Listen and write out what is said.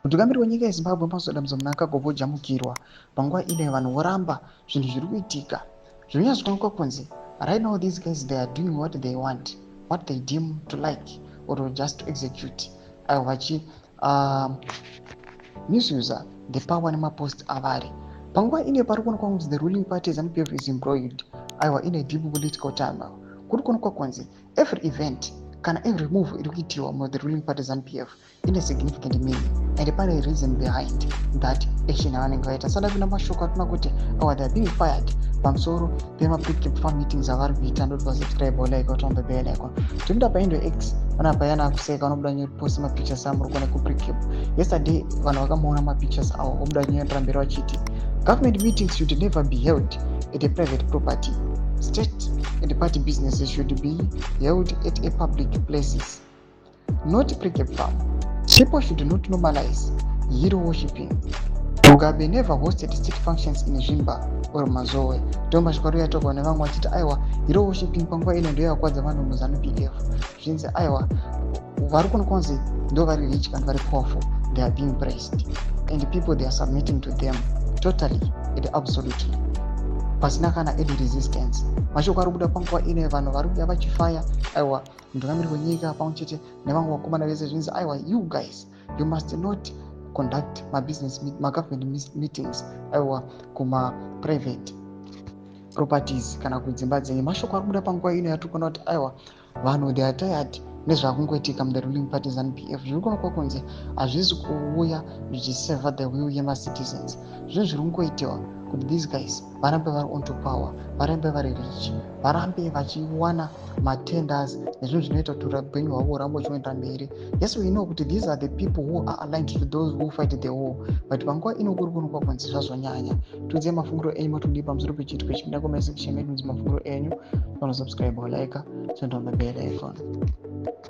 Mutungamiri wenyika yeZimbabwe, Mazoda Mnangagwa, vojamukirwa panguva ino. Vanhu voramba zvinhu zviri kuitika. Zvinonyatsoonekwa kunzi right now these guys, they are doing what they want, what they deem to like or just to execute. Aiwa, vachi misuse the power nemapost avari panguva ino. Pari kuonekwa kunzi the ruling party ZANU-PF is embroiled, aiwa, in a deep political turmoil. Kuri kuonekwa kunzi every event kana every move iri kuitiwa muthe ruling party ZANU-PF ine significant meaning and pane reason behind that action yavanenge vaita. Sada kuina mashoko atona kuti awa, they are being fired pamusoro pemaPricabe Farm meetings avari kuita. Ndoti vasubscribe, like, turn on the bell icon. Tomuda paindo X vanapa yana kuseka, vanobuda nyepost mapictures amuri kuona kuPricabe yesterday. Vanhu vakamuona mapictures avo, vobuda nyoendera mberi vachiti government meetings should never be held at a private property. State and party businesses should be held at a public places, not Precabe Farm. People should not normalize hero worshipping. Mugabe never hosted state functions in Zvimba or Mazowe. Ndomasvika yatogwa nevamwe vachiti aiwa, hero worshipping panguva ino ndo yakwadza vanhu muZANU PF. Zvinzi aiwa, vari kuno kunzi ndo vari rich kana vari powerful, they are being praised and people, they are submitting to them totally and absolutely, pasina kana any resistance. Mashoko ari kubuda panguva ino, vanhu vari kuuya vachifaya, aiwa, mutungamiri wenyika pamwe chete nevamwe vakomana vese. Zvinzi aiwa, you guys, you must not conduct mabusiness, magovernment meetings, aiwa, kumaprivate properties kana kudzimba dzenyu. Mashoko ari kubuda panguva ino yatiri kuona kuti aiwa, vanhu, they are tired nezvakungoitika muthe ruling party ZANU PF. Zviri kuonekwa kunzi hazvisi kuuya zvichiseva the will yemacitizens. Zvinhu zviri kungoitiwa kuti these guys varambe vari onto power, varambe vari rich, varambe vachiwana matenders nezvinhu zvinoita kuti upenyu hwavo hurambe huchienda mberi. Yes, we know kuti these are the people who are aligned to those who fight the war, but panguva ino kuri kuonekwa kunzi zvazonyanya. Tiudzei mafungiro enyu, matodii pamusoro pechiitiko ichi? Comment section medu, mafungiro enyu. Panosubscribe, like, turn on the bell icon.